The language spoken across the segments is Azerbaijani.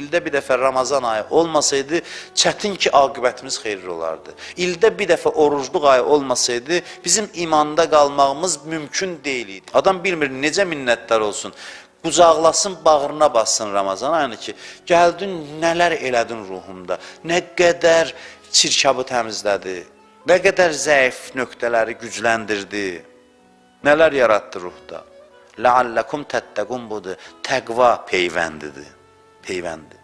İldə bir dəfə Ramazan ayı olmasaydı, çətin ki, aqibətimiz xeyirli olardı. İldə bir dəfə orucluq ayı olmasaydı, bizim imanda qalmağımız mümkün deyil idi. Adam bilmir necə minnətdar olsun. Qucaqlasın, bağrına bassın Ramazan ayını ki, gəldin, nələr elədin ruhumda, nə qədər çirkabı təmizlədi, nə qədər zəif nöqtələri gücləndirdi, nələr yaratdı ruhda. Ləalləkum təttəqun budur, təqva peyvəndidir, peyvəndi.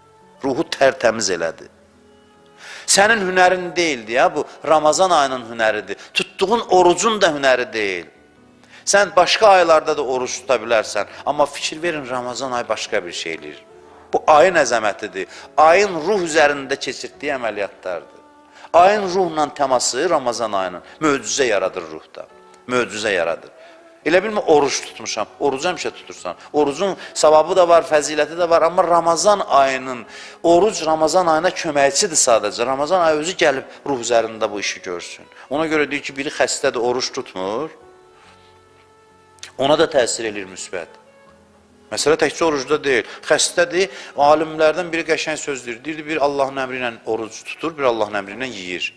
Ruhu tərtəmiz elədi. Sənin hünərin deyildi ya, bu Ramazan ayının hünəridir. Tutduğun orucun da hünəri deyil. Sən başqa aylarda da oruç tuta bilərsən, amma fikir verin, Ramazan ayı başqa bir şey eləyir. Bu ayın əzəmətidir. Ayın ruh üzərində keçirtdiyi əməliyyatlardır. Ayın ruhla təması Ramazan ayının möcüzə yaradır ruhda. Möcüzə yaradır. Elə bilmə oruç tutmuşam. Orucu həmişə tutursan. Orucun savabı da var, fəziləti də var, amma Ramazan ayının, oruc Ramazan ayına köməkçidir sadəcə. Ramazan ayı özü gəlib ruh üzərində bu işi görsün. Ona görə deyir ki, biri xəstədir, oruç tutmur. Ona da təsir eləyir müsbət. Məsələ təkcə orucda deyil. Xəstədir, alimlərdən biri qəşəng söz deyir. Deyirdi, bir Allahın əmri ilə oruc tutur, bir Allahın əmri ilə yeyir.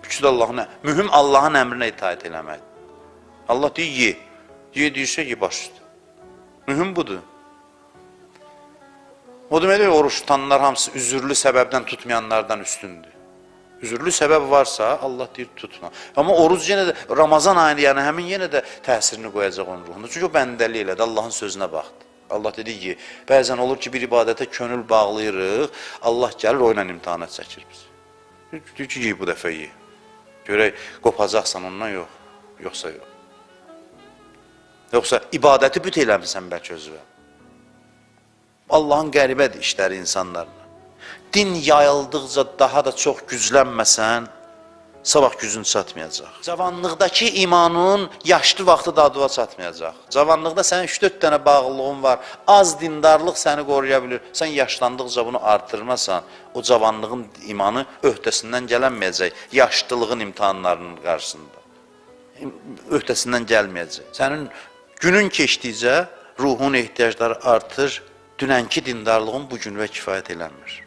İkisi də Allahın, mühüm Allahın əmrinə itaət eləmək. Allah deyir, ye. Ye deyirsə, ye baş üstə. Mühüm budur. O demək deyil, oruç tutanlar hamısı üzürlü səbəbdən tutmayanlardan üstündür. Üzürlü səbəb varsa, Allah deyir, tutma. Amma oruc yenə də, Ramazan ayını, yəni həmin yenə də təsirini qoyacaq onun ruhunda. Çünki o bəndəlik elədi, Allahın sözünə baxdı. Allah dedi ki, bəzən olur ki, bir ibadətə könül bağlayırıq, Allah gəlir, o ilə imtahana çəkir bizi. Deyir ki, ye bu dəfə ye. Görək, qopacaqsan ondan, yox. Yoxsa yox. Yoxsa ibadəti büt eləmirsən bəlkə özünə. Allahın qəribədir işləri insanlarla. Din yayıldıqca daha da çox güclənməsən, sabah gücün çatmayacaq. Cavanlıqdakı imanın yaşlı vaxtı dadıva çatmayacaq. Cavanlıqda sənin 3-4 dənə bağlılığın var. Az dindarlıq səni qoruya bilir. Sən yaşlandıqca bunu artırmasan, o cavanlığın imanı öhdəsindən gələnməyəcək yaşlılığın imtahanlarının qarşısında. Öhdəsindən gəlməyəcək. Sənin günün keçdikcə ruhun ehtiyacları artır, dünənki dindarlığın bu günə kifayət eləmir.